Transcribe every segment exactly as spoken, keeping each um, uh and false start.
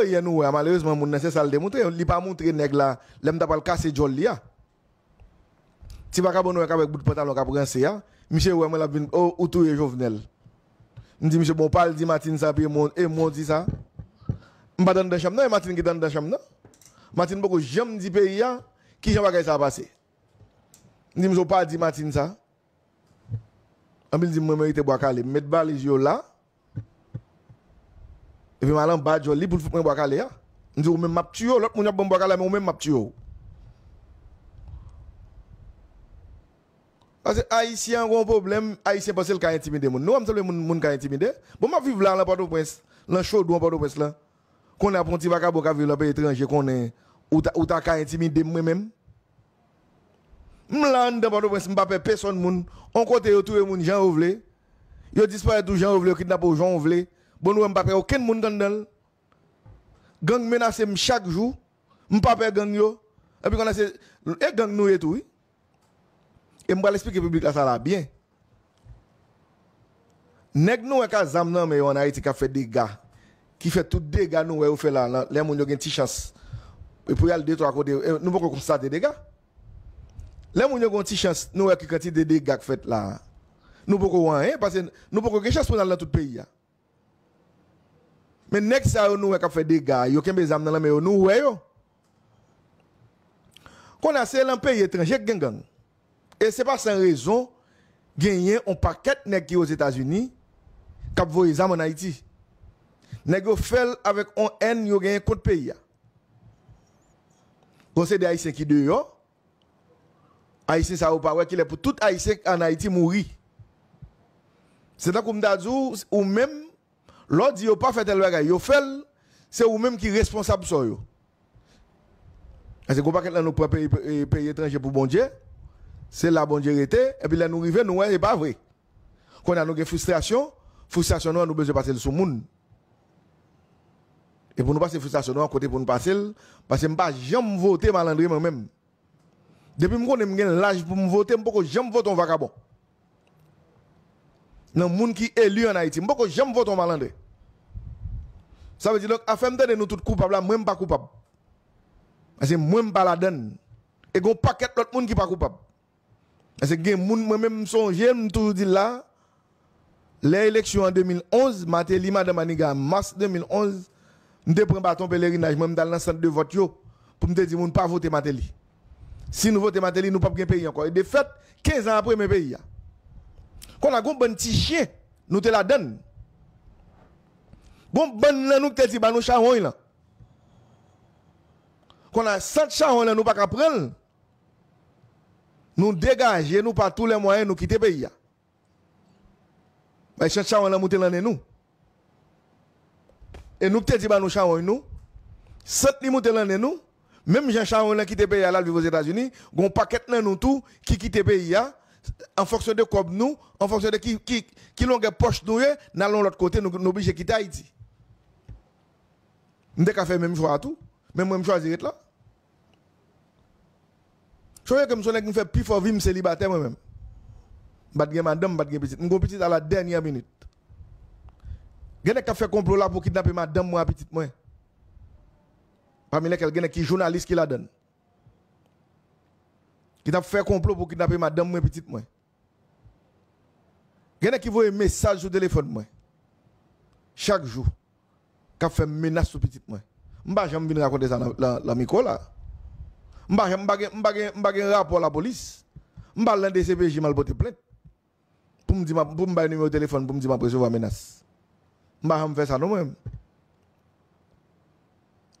Yè nou wè a, malerezman, moun nan se sa l te moutre. Li pa moutre nèg la, lè m ta pral kase djòl li a. Ti vakabon nou wè k avèk bout pantalon k ap ranse a. Misye wè mwen l ap vin, o, ou touye Jovenel. M di misye, bon, pa al di Martine sa, epi e mwen, e mwen w di sa. M pa t anndan chanm nan, e Martine ki t anndan chanm nan. Martine poko janm di peyi a, kijan bagay sa a pase. M di misye, w pa di Martine sa. Anpi l di m mwen merite bwa kale. M met valiz yo la. Epi m al anba djòl li pou l fout mwen bwa kale a. M di, ou menm m ap tiye w, lòt moun y ap ban m bwa kale a, men ou menm m ap tiye w. Paske Ayisyen an gen yon pwoblèm, Ayisyen panse l ka entimide moun. Nou wè m sanble moun, moun ka entimide? Bon, m ap viv la, lan Pòtoprens, lan Chodwon Pòtoprens lan. Konnen ap yon ti vakabon k ap viv lan peyi etranje, konnen ou ta, ou ta ka entimide m, mwen menm? M la anndan Pòtoprens, m pa pè pesonn moun. On kote yo touye moun jan yo vle. Yo disparèt ou jan yo vle, yo kidnape w jan yo vle. Bon, nou wè m pa pè okenn moun k anndan l. Gang menase m chak jou. M pa pè gang yo. Epi konnen se, e gang nou ye tou, wi. E m pral eksplike piblik la sa la byen. Nèg nou wè k a zam nan men yo ann Ayiti k ap fè dega, ki fè tout dega nou wè yo fè la, lan, lè moun yo gen ti chans, e pou y al de twa kote, e nou poko konstate dega. Lè moun yo gen yon ti chans, nou wè ki kantite dega k fèt la. Nou poko wè anyen, paske nou poko gen chans pou n al nan tout peyi a. Men nèg sa yo nou wè k ap fè dega, yo kenbe zam nan lanmen yo, nou wè yo. Kounye a, se lan peyi etranje k gen gang. E se pa san rezon, genyen on pakèt nèg ki Ozetazini k ap voye zam ann Ayiti. Nèg yo fè l avèk on èn yo genyen kont peyi a. Gon seri de Ayisyen ki deyò, Ayisyen sa yo pa wè kilè pou tout Ayisyen k ann Ayiti mouri. Se tankou m ta di w, ou menm, lè w di yo pa fè tèl bagay, yo fè l, se ou menm ki responsab sò yo. Paske gon pakèt lan nou pran peyi, peyi, peyi etranje pou Bondye, se la Bondye rete, epi lè nou rive, nou wè e pa vre. Kounye a nou gen fristrasyon, fristrasyon nou an nou bezwen pase l sou moun. E pou nou pase fristrasyon nou an, kote pou nou pase l, paske m pa janm vote malandren mwen menm. Depi m konnen m gen laj pou m vote, m poko janm vote yon vakabon. Nan moun ki eli ann Ayiti, m poko janm vote yon malandren. Sa vle di, donk, afè m tande nou tout koupab la, mwen m pa koupab. Paske mwen m pa ladann. E gon pakèt lòt moun ki pa koupab. Paske gen moun, mwen menm m sonje, m toujou di l la, lè eleksyon an de mil onz, Martelly, madan Maniga, mas de mil onz, m te pran baton pelerinaj mwen, m t al nan sant de vòt yo, pou m te di moun pa vote Martelly. Si nou vote Martelly, nou p ap gen peyi ankò. E de fèt, kenz an apre, men peyi a. Kounye a gon bann ti chen, nou te ladann. Gon bann nan nou ki te di ba nou chawony lan. Kounye a sant chawony lan, nou pa ka pran l. Nou degaje nou pa tou lè mwayen, nou kite peyi a. Bay sant chawony lan moute lan nen nou. E nou ki te di ba nou chawony nou, sant li moute lan nen nou, menm jan chawony lan kite peyi a, l al viv Ozetazini, gon pakèt nan nou tou ki kite peyi a, an fonksyon de kòb nou, an fonksyon de ki, ki, ki longè pòch nou ye, n al yon lòt kote, nou, nou oblije kite Ayiti. M te ka fè menm chwa a tou, men mwen m chwazi ret la. Sonje ke m se yon nèg m fè pifò vi m selibatè mwen menm. M pa t gen madanm, m pa t gen pitit. M gen yon pitit à la dernière minute. Gen nèg k ap fè konplo la pou kidnape madanm mwen ak pitit mwen. Pami lèkèl gen nèg ki jounalis ki ladann. Ki t ap fè konplo pou kidnape madanm mwen, pitit mwen. Gen nèg ki voye mesaj sou telefòn mwen. Chak jou. K ap fè menas sou pitit mwen. M pa janm vin rakonte sa nan, nan, nan mikwo la. M pa janm, m pa gen, m pa gen, m pa gen rapò lapolis. M pa al nan D C P J, m al pote plent. Pou m di, m ap, pou m bay nimewo telefòn, pou m di m ap resevwa menas. M pa janm fè sa non mwen.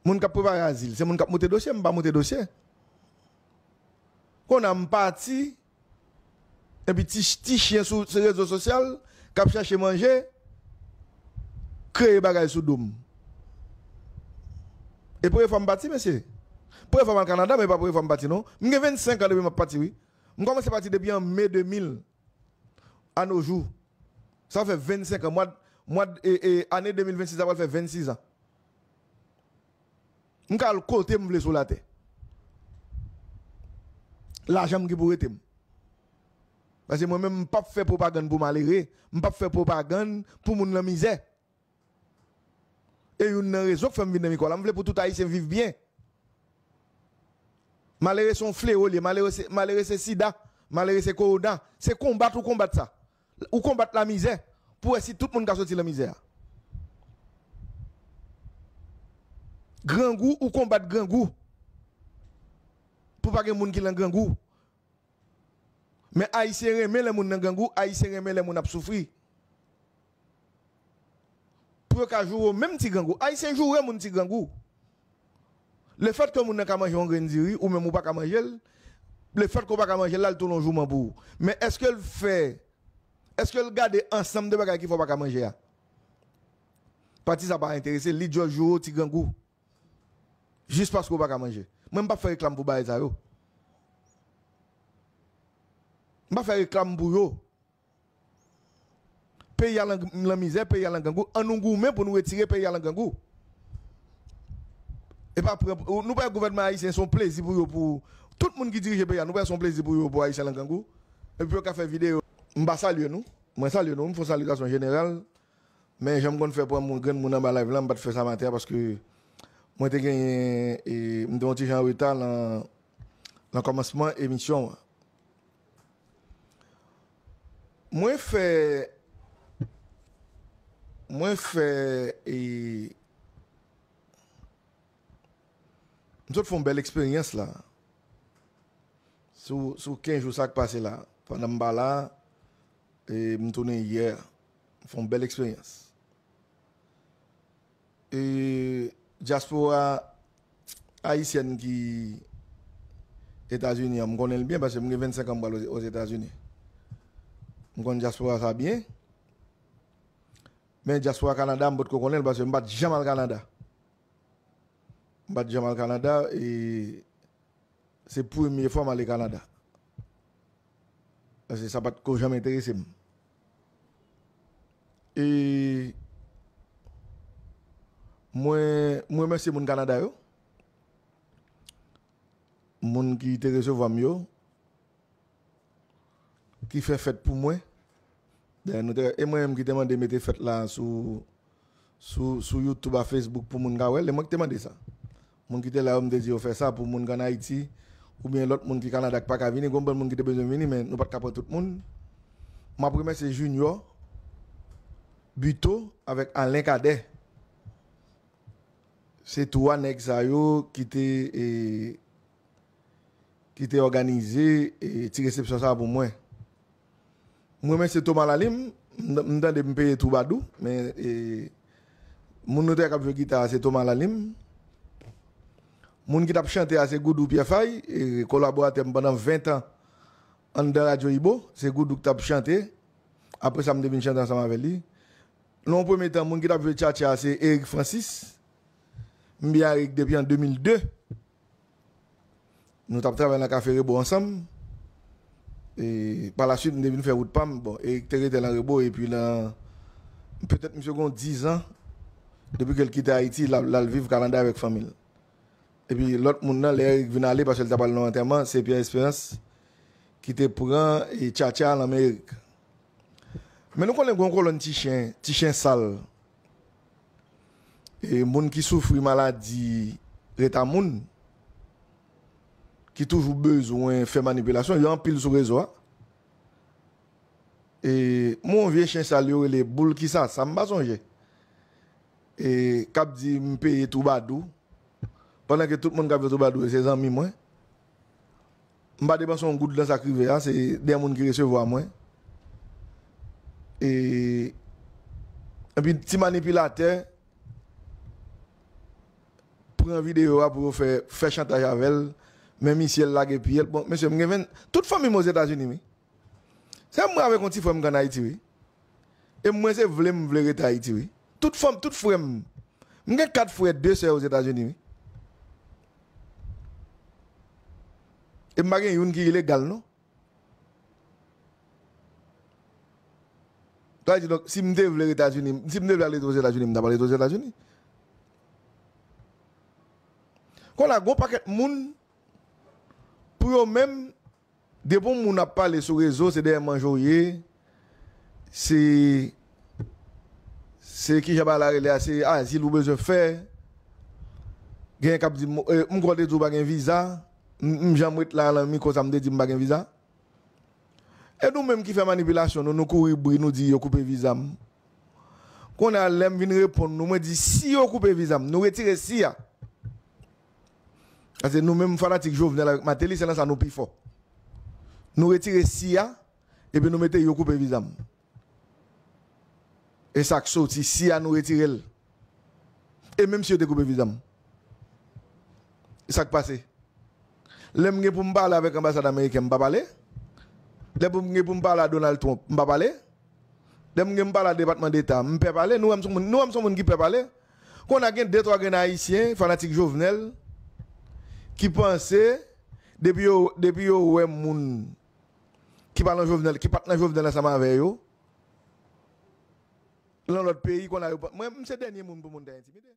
Moun k ap prepare azil, se moun k ap moute dosye, m pa moute dosye. Kounye a m pati, epi ti, ti chen sou, sou rezo sosyal, k ap chache manje, kreye bagay sou do m. E premye fwa m pati, mesye. Premye fwa m al Kanada, men e pa premye fwa m pati, non. M gen vennsenk an depi m ap pati, wi. M kòmanse pati depi an me de mil, a no jou. Sa fè vennsenk an. Mwa, mwa, e, e, ane de mil vennsis la pral fè vennsis an. M ka al kote m vle sou latè. Lajan m gen pou rete m. Paske mwen menm, m p ap fè pwopagann pou malere. M p ap fè pwopagann pou moun nan mizè. E youn nan rezon k fè m vin nan mikwo a la, m vle pou tout Ayisyen viv byen. Malere se yon flewo l ye, malere se, malere se sida, malere se kowona. Se konbat ou konbat sa. Ou konbat lamizè pou wè si tout moun ka soti nan mizè a. Grangou, ou konbat grangou pou pa gen moun ki nan grangou. Men Ayisyen renmen lè moun nan grangou, Ayisyen renmen lè moun ap soufri. Pou yo ka joure w menm ti grangou. Ayisyen joure moun ti grangou. Lefètke moun nan ka manje yon grenn diri, ou menm ou pa ka manje l, lefètke w pa ka manje l la, l tounen yon jouman pou ou. Men èske l fè, èske l gade ansanm de bagay ki fè w pa ka manje a? Pati sa pa enterese l, li just joure w ti grangou. Jis paske w pa ka manje. Mwen, m p ap fè reklam pou bagay sa yo. M p ap fè reklam pou yo. Peyi a lan, lan mizè, peyi a lan grangou. An nou goumen pou nou retire peyi a lan grangou. E pa pran, nou pa wè gouvènman ayisyen se yon plezi pou yo, pou tout moun ki dirije peyi a, nou pa wè se yon plezi pou yo, pou Ayisyen lan grangou. Epi yo ka fè videyo. M pa salye nou. Mwen salye nou, m fè yon salitasyon jeneral. Men jan m konn fè pran moun, grenn moun anba live la, m pa t fè sa maten an paske mwen te genyen, e, m te yon ti jan an reta lan, lan kòmansman emisyon an. Mwen fè, mwen fè, e, m sot fè yon bèl eksperyans la. Sou, sou kenz jou sa k pase la, pandan m pa la, e m tounen yè, m fè yon bèl eksperyans. E dyaspora ayisyèn ki Etazini an, m konnen l byen paske m gen vennsenk an m pral Ozetazini. M konn dyaspora sa byen. Men dyaspora Kanada, m potko konnen l paske m pa t janm al Kanada. M pa t janm al Kanada, e se premye fwa m ale Kanada. Paske sa pa t ko janm enterese m. E mwen, mwen remèsye moun Kanada yo. Moun ki te resevwa m yo, ki fè fèt pou mwen. Dayè, nou te, e mwen menm ki te mande mete fèt la sou, sou, sou YouTube ak Facebook pou moun ka wè l, e mwen ki te mande sa. Moun ki te la yo, m te di yo fè sa pou moun k ann Ayiti, oubyen lòt moun ki Kanada k pa ka vini, gen yon bann moun ki te bezwen vini, men nou pa t ka pran tout moun. M ap remèsye Junior Buteau avèk Alain Cadet. Se twa nèg sa yo ki te, e, ki te òganize, e, ti resepsyon sa a pou mwen. M remèsye Thomas Lalim, m, m tande m peye twoubadou, men, e, moun nou te wè k ap jwe gita a se Thomas Lalim. Moun ki t ap chante a se Goudou Pierre Fay, e, kolaboratè m pandan ven tan anndan Radyo Ibo, se Goudou k t ap chante. Apre sa, m te vin chante ansanm avè li. Nan yon premye tan, moun ki t ap jwe tchatcha a se Eric Francis. M byen avè Eric depi an de mil de. Nou t ap travay nan Kafe Rebo ansanm. E pa la swit, m te vin fè wout pa m. Bon, Eric te rete lan Rebo, epi lan, petèt misye gen dizan depi ke l kite Ayiti, l al, l al viv Kanada avèk fanmi l. Epi lòt moun nan, lè Eric vin ale, paske l t ap al nan yon antèman, se Pierre Espérance ki te pran, e, tchatcha a lan men Eric. Men nou konnen gen yon kolonn ti chen, ti chen sal. E moun ki soufri maladi reta moun, ki toujou bezwen fè manipilasyon, yo anpil sou rezo a. E m wè yon vye chen sal yo rele Boul Kisa, sa m pa sonje. E k ap di m peye twoubadou. Pandan ke tout moun k ap jwe twoubadou yo se zanmi mwen. M pa depanse yon goud nan sa k rive a, se de moun ki resevwa mwen. E, epi ti manipilatè pran videyo a pou yo fè, fè chantaj avè l, men misye l lage pye l. Bon, mesye, m gen ven, tout fanmi m Ozetazini, wi. Se mwen avèk yon ti frè m k ann Ayiti, wi. E mwen se vle m vle rete Ayiti, wi. Tout fanm, tout frè m. M gen kat frè, de sè Ozetazini, wi. E m pa gen youn ki ilegal, non. Sa vle di, donk, si m te vle Etazini, si m te vle al rete Ozetazini, m t ap al rete Ozetazini. Kounye a, gon pakèt moun, pou yo menm, depi yon moun ap pale sou rezo, se dèyè manje w ye, se, Se ki jan bagay la rele a, se azil ou bezwen fè. Gen k ap di m, eh, m kwè w te di w pa gen viza. M, m janm ret la nan mikwo sa m te di m pa gen viza. E nou menm ki fè manipilasyon, nou, nou kouri bri, nou di yo koupe viza m. Kounye a, lè m vin reponn nou, mwen di si yo koupe viza m, nou retire si a. Paske nou menm fanatik Jovenel avèk Martelly, se nan sa nou pi fò. Nou retire si a, epi nou mete yo koupe viza m. E sa k soti, si a nou retire l. E menm si yo te koupe viza m. E sa k pase? Lè m gen pou m pale avèk anbasad ameriken, m pa pale? Lè pou m gen pou m pale a Donald Trump, m pa pale? Lè m gen m pale a Depatman Deta, m pè pale? Nou wè m se yon moun, nou wè m se yon moun ki pè pale? Kounye a gen de twa grenn Ayisyen, fanatik Jovenel, ki panse, depi yo, depi yo wè moun ki pa nan Jovenel, ki pa t nan Jovenel ansanm avè yo, nan lòt peyi, kounye a yo pa, mwen, m se dènye moun pou moun ta entimide.